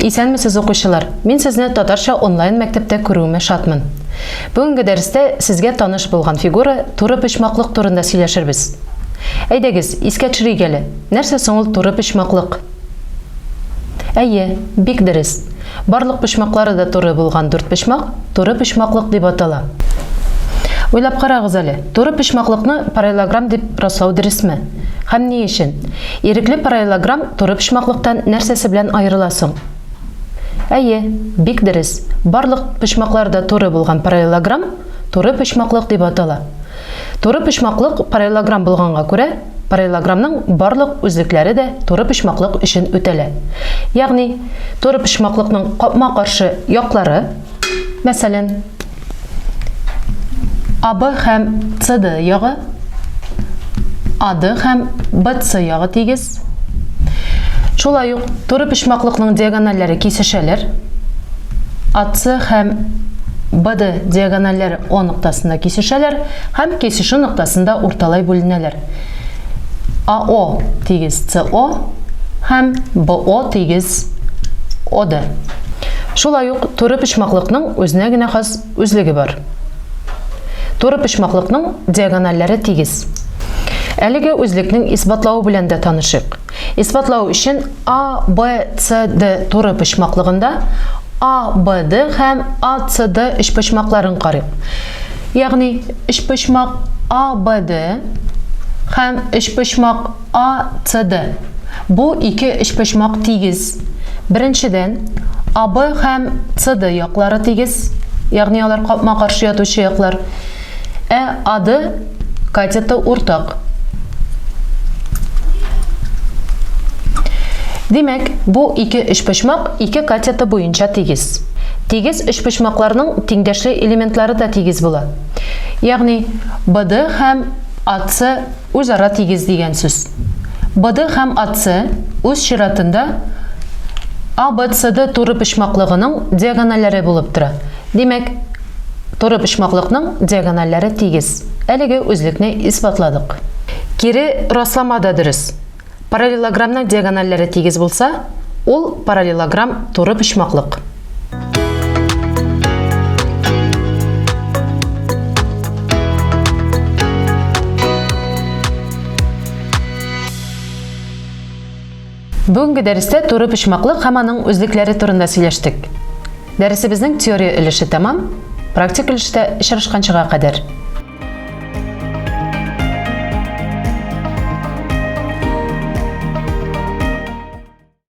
Исәнмесез, укучылар! Мин сезне татарча онлайн мәктәптә күрүемә шатмын. Бүгенге дәрестә сезгә таныш булган фигура туры почмаклык турында сөйләшербез. Әйдәгез, искә төшерик әле, нәрсә соң ул туры почмаклык? Әйе, бик дөрес. Барлык почмаклары да туры булган дүртпочмак туры почмаклык дип атала. Уйлап карагыз әле, туры почмаклыкны параллелограмм дип раслау дөресме? Һәм ни өчен? Ирекле параллелограмм туры почмаклыктан нәрсәсе белән аерыла соң? Әйе, бик дөрес. Барлык почмаклары да туры булган параллелограмм туры почмаклык дип атала. Туры почмаклык параллелограмм булганга күрә, параллелограммның барлык үзлекләре дә туры почмаклык өчен үтәлә. Ягъни, туры почмаклыкның капма-каршы яклары, мәсәлән, АБ һәм СД ягы, АД һәм БС ягы тигез. Шулай ук туры почмаклыкның диагональләре кисешәләр. АС һәм БД диагональләре О ноктасында кисешәләр һәм кисешү ноктасында урталай бүленәләр. АО тигез СО һәм БО тигез ОД. Шулай ук туры почмаклыкның үзенә генә хас үзлеге бар. Туры почмаклыкның диагональләре тигез. Әлеге үзлекнең исбатлавы белән дә танышыйк. Исбатлау өчен А, Б, С, Д туры почмаклыгында А, Б, Д һәм А, С, Д өчпочмакларын карыйк. Ягъни өчпочмак А, Б, Д һәм өчпочмак А, С, Д. Бу ике өчпочмак тигез. Беренчедән, АБ һәм СД яклары тигез, ягъни алар капма-каршы ятучы яклар. Ә АД катеты уртак. Димәк, бу ике өчпочмак ике катеты буенча тигез. Тигез өчпочмакларның тиңдәшле элементлары да тигез була. Ягъни БД һәм АС үзара тигез дигән сүз. БД һәм АС үз чиратында АБСД туры почмаклыгының диагональләре булып тора. Димәк, туры почмаклыкның диагональләре тигез. Әлеге үзлекне исбатладык. Кире раслама да дөрес. Параллелограммның диагональләре тигез булса, ул параллелограмм туры почмаклык. Бүгенге дәрестә туры почмаклык һәм аның үзлекләре турында сөйләштек. Дәресебезнең теория өлеше тәмам, практик өлештә очрашканчыга кадәр.